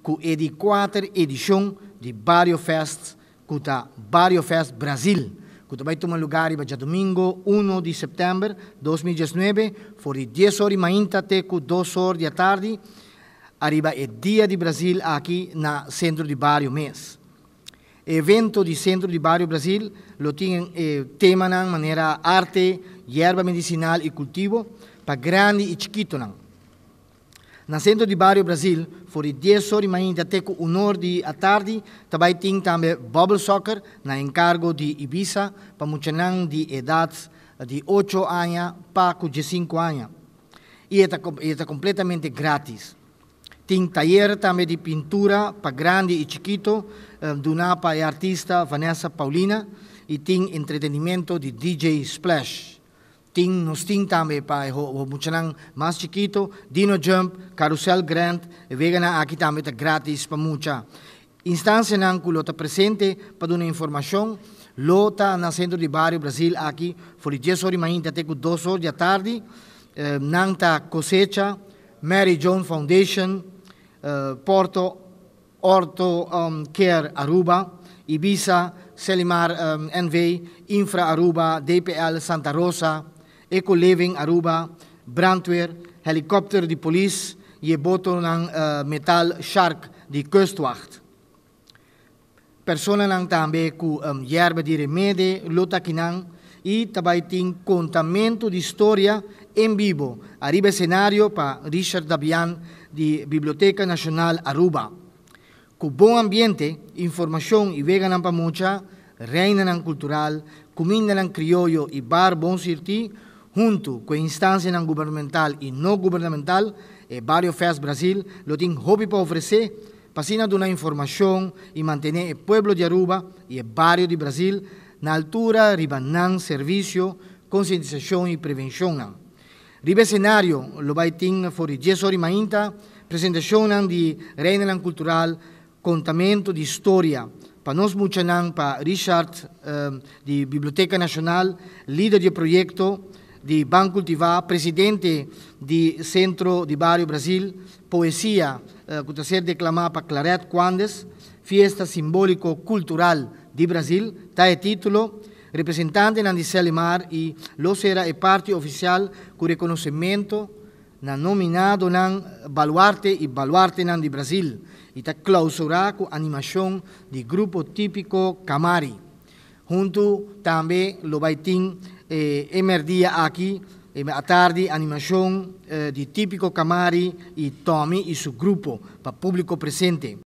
Ku e di kuater edishon di Bario Fest, ku ta Bario Fest Brasil, ku ta bai tuma lugá riba djadumingu 1 di sèptèmber 2019 for di 10 or di mainta te ku 2 or di atardi ariba e Dia di Brasil aki na Sentro di Bario mes. Evento di Sentro di Bario Brasil lo tin temanan manera arte, yerba medisinal i kultivo pa grandi i chikitonan. Na Sentro di Bario Brasil, for di 10 or di mainta te ku 1 or di atardi, ta bai tin tambe bubble soccer na enkargo di Ibisa pa muchanan di edat di 8 aña pa ku 5 aña. I e ta kompletamente gratis. Tin tayer tambe di pintura pa grandi i chikito, duná pa e artista Vanessa Paulina, i tin entretenimento di DJ Splash. Nos tin tambe pa muchanan mas chikito, Dino Jump, Carousel Grand, e weganan aki tambe ta gratis pa mucha. Instansianan ku lo ta presente pa duna informashon, lo ta na Sentro di Bario Brasil aki, for di 10 or di mainta te ku 2 or di atardi, nan ta Cosecha, Mary Joan Foundation, Porto Orto Care Aruba, Ibisa, Selimar NV, Infra Aruba, DPL Santa Rosa, Eco Living Aruba, Brandweer, helikòpter di polis i e botonan Metal Shark di Kustwacht. Personanan tambe ku yerba di remedi lo ta akinan i tambe tin kontamentu di storia en bibo ariba esenario pa Richard Dabian di Biblioteka Nashonal Aruba. Ku bon ambiente, informashon i weganan pa mucha, reinanan kultural, kumindanan krioyo i bar bon sirtí, huntu ku instansianan gubernamental i no gubernamental, e Bario Fest Brasil lo tin hopi pa ofresé, pa asina duna informashon i mantené e pueblo di Aruba i e bario di Brasil na altura riba nan servisio, konsientisashon i prevenshon. Riba esenario lo bai tin for di 10 or di mainta, presentashon di reinanan kultural, kontamentu di storia pa nos muchanan pa Richard di Biblioteka Nashonal, lider di proyekto di Ban Kultivá, presidente di Sentro di Bario Brasil, poesia ku ta ser deklamá pa Claret Quandes, Fiesta Simbóliko Kultural di Brasil, ta e título, representantenan di Selimar i lo sera e parti ofisial ku rekonosementu na nominadonan baluarte i baluartenan di Brasil i ta klousurá ku animashon di grupo Típiko Kamari. Huntu tambe lo bai tin e aki, atardi animashon di Típiko Kamari i Tommy i su grupo pa públiko presente.